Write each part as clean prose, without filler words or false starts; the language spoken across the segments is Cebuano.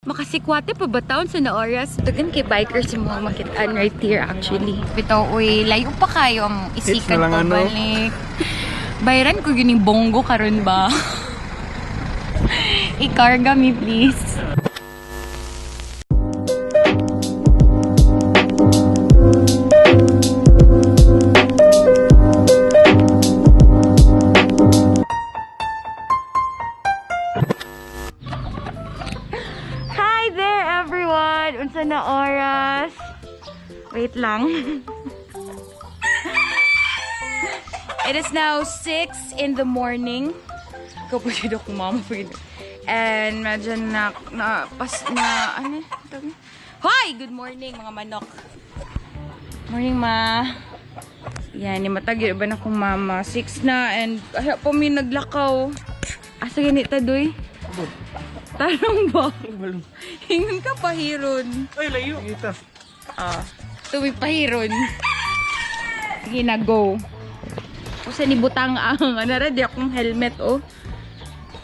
Makasikwate pa ba taon sa na oras? Daghan kay bikers yung mga makitaan right here actually. Bitaw, uy, layo pa kayo ang Hits isikan na lang, ano? pabalik. Bayran ko gining bongo karon ba? I-carga me, please. Hi there, everyone! Unsa na oras? Wait lang. It is now 6 in the morning. Ikaw po dito kung mama po yun. And medyo na, na, pas, na, ano, tawag? Hoy! Good morning, mga manok. Morning, ma. Yan, ni matag ba na kong mama. 6 na and ay, pa may naglakaw. Asa ganita, doy? Tarong ba? Hingon ka pahiron. Ay, layo. Kita. Ah, tuwi pahiron. Sige na, go. Usa ni butang ang ano ra di akong helmet oh.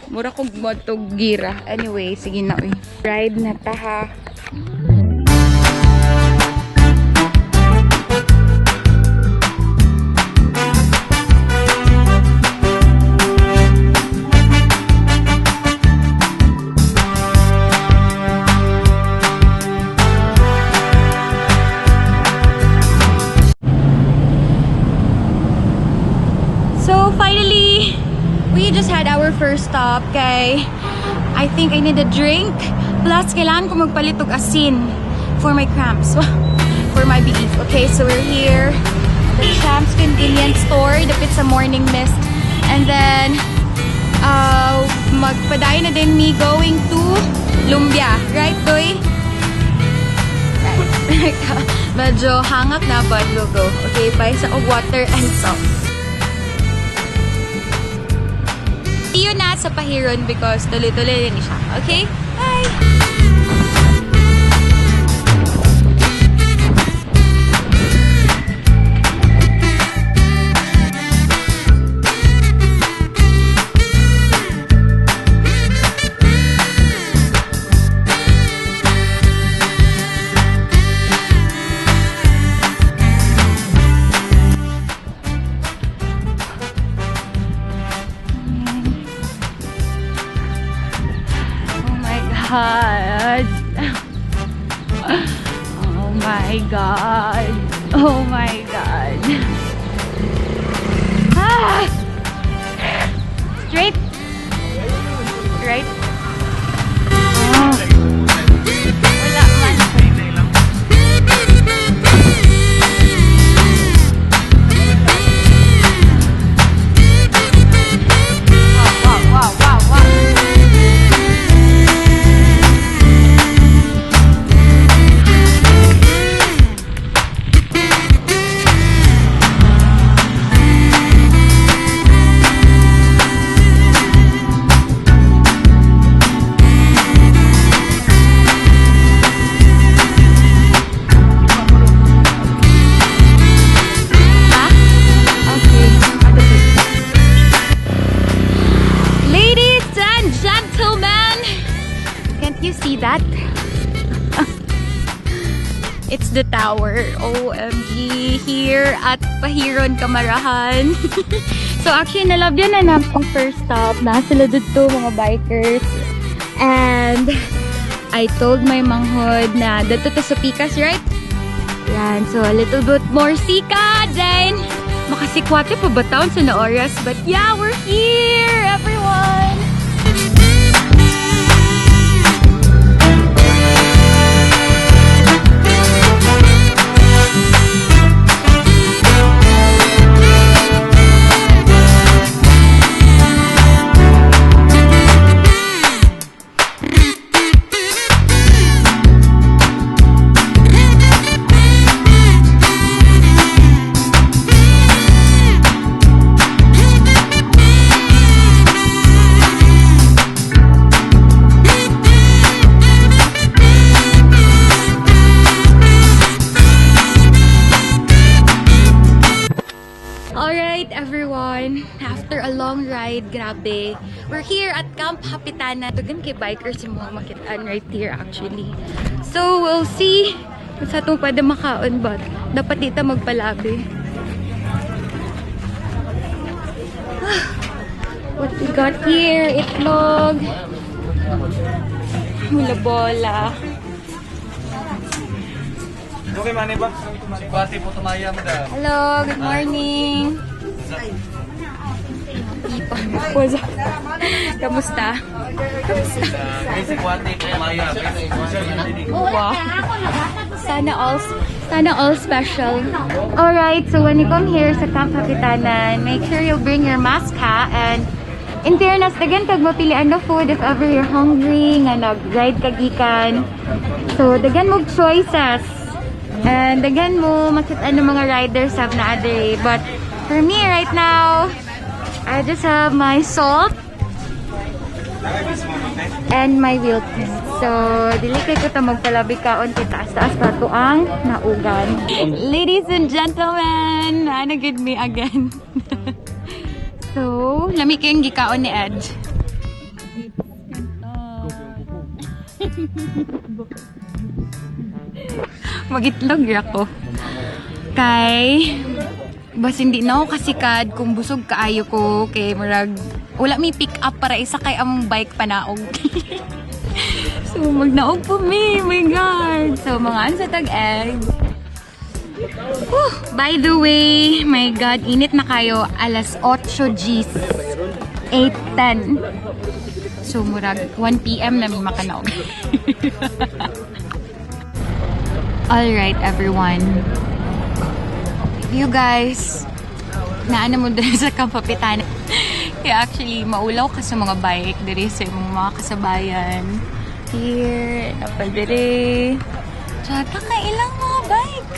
Mura kog motog gira. Anyway, sige na uy. Ride na ta ha. So finally, we just had our first stop kay I think I need a drink. Plus, kailangan ko magpalit og asin for my cramps. For my beef. Okay, so we're here at the Champs Convenience Store, dapit sa Morning Mist. And then, magpadayon na din me going to Lumbia. Right, Doy? Right. Medyo hangak na, but we'll go. Okay, buy sa og water and salt. See you na sa Pahiron because tuloy-tuloy din siya. Okay? Bye! Oh my God. Oh my God. Oh my God. Ah! Straight. Right? Ah. Wala man. Wow. Ha? Okay. Ladies and gentlemen, can't you see that? It's the tower. OMG. Here at Pahiron, Kamarahan. So actually, nalabyan na na ang first stop. Nasa sila dito, mga bikers. And I told my manghod na dito to sa Pikas, right? Yan, so a little bit more sika, then makasikwate pa ba taon sa na oras? But yeah, we're here, everyone! long ride. Grabe. We're here at Camp Hapitanan. Daghan kay bikers yung mga makitaan right here actually. So, we'll see kung sa itong pwede makaon, but dapat dito magpalabi. What we got here? Itlog. Mula-bola. Okay, mani ba? Pati po tumaya, madam. Hello, good morning. What's up? Kamusta? Kamusta? Basic Wati po tumaya. Wow. Sana all special. Alright, so when you come here sa Camp Hapitanan, make sure you bring your mask ha, and in fairness, daghan kag mapilian na food if ever you're hungry, nga nag-ride ka gikan. So, daghan mo choices. And daghan mo makita ng mga riders have na adre. But for me right now, I just have my salt and my wheel pin. So, dili kay ko ta magpalabi kaon kay taas-taas pa to ang naugan. Ladies and gentlemen, ana gid me again. So, lami kayong gikaon ni Ed. Magitlog ra ko. Kay bas hindi na ako kasikad kung busog kaayo ko kay murag wala mi pick up para isakay among bike panaog. So magnaog po mi, my God. So mga ansa tag egg. Whew, by the way, my God, init na kayo alas 8 Gs. 8:10. So murag 1 PM na mi makanaog. All right, everyone. If you guys, naano mo diri sa Camp Hapitanan. Kaya actually, maulaw ka sa mga bike diri sa imong mga kasabayan. Here, napal diri. Tsaka ka ilang mga bike.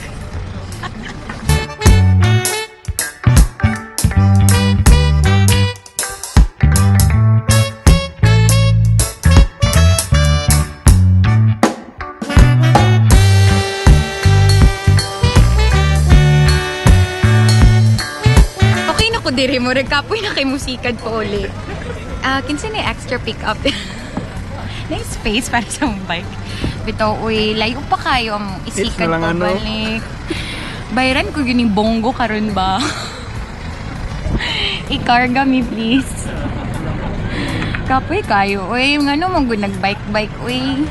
Okay na ko diri mo, nagkapoy na kay musikad pa uli. Ah, kinsa na extra pick up? Nice space para sa mong bike. Bitaw, uy, layo pa kayo ang isikad It's na lang, ano? pabalik. Bayran ko yun yung bongo karon ba? I-carga me, please. Kapoy kayo. Uy, ngano mong good nag-bike-bike, uy.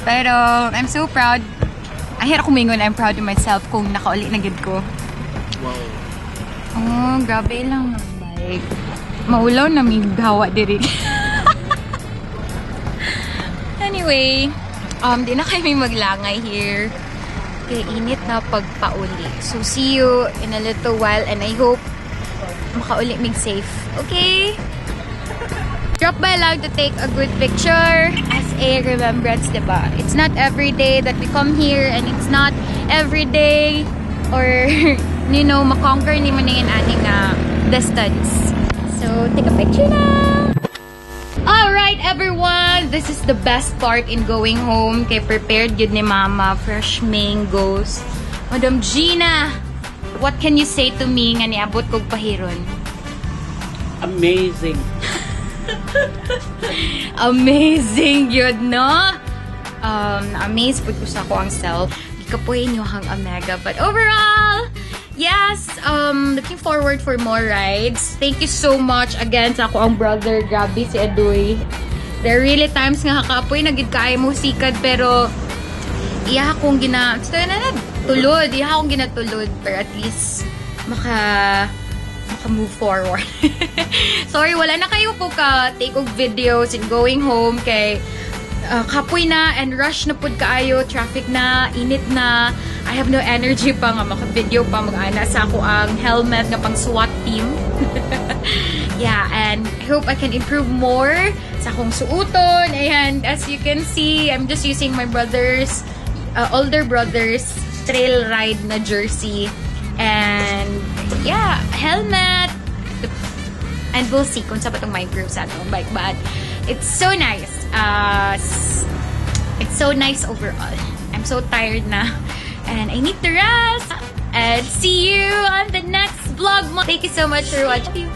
Pero, I'm so proud. Ay, hirap kumingon. I'm proud of myself kung nakauli na gid ko. Wow. Oh, grabe lang ng bike. Maulaw na may gawa diri. Anyway, di na kami maglangay here. Kaya init na pagpauli. So, see you in a little while and I hope makauli mig safe. Okay? Drop by lang to take a good picture as a remembrance, diba? It's not every day that we come here and it's not every day or, makonquer ni mo na yun ani nga distance. So, take a picture na! Alright, everyone! This is the best part in going home. Kay prepared yun ni Mama. Fresh mangoes. Madam Gina, what can you say to me nga niabot kog pahiron? Amazing. Amazing yun, no? Na-amaze po ko sa ako ang self. Gikapoy inyo hang Omega. But overall, yes, looking forward for more rides. Thank you so much again sa ako ang brother. Grabe si Adoy. There are really times nga kakapoy, nagid kaayo mo sikad, pero iya akong gina... Ito na na, tulod. Iya akong ginatulod. Pero at least, maka move forward. Sorry, wala na kayo po ka take og videos and going home kay kapoy na and rush na pud kaayo, traffic na, init na. I have no energy pa nga maka-video pa mag-ana sa ako ang helmet nga pang SWAT team. Yeah, and I hope I can improve more sa akong suoton. And as you can see, I'm just using my older brother's trail ride na jersey. And yeah, helmet. And we'll see kung sa patong ma-improve sa atong bike. But it's so nice. It's so nice overall. I'm so tired na. And I need to rest. And see you on the next vlog. Thank you so much for watching.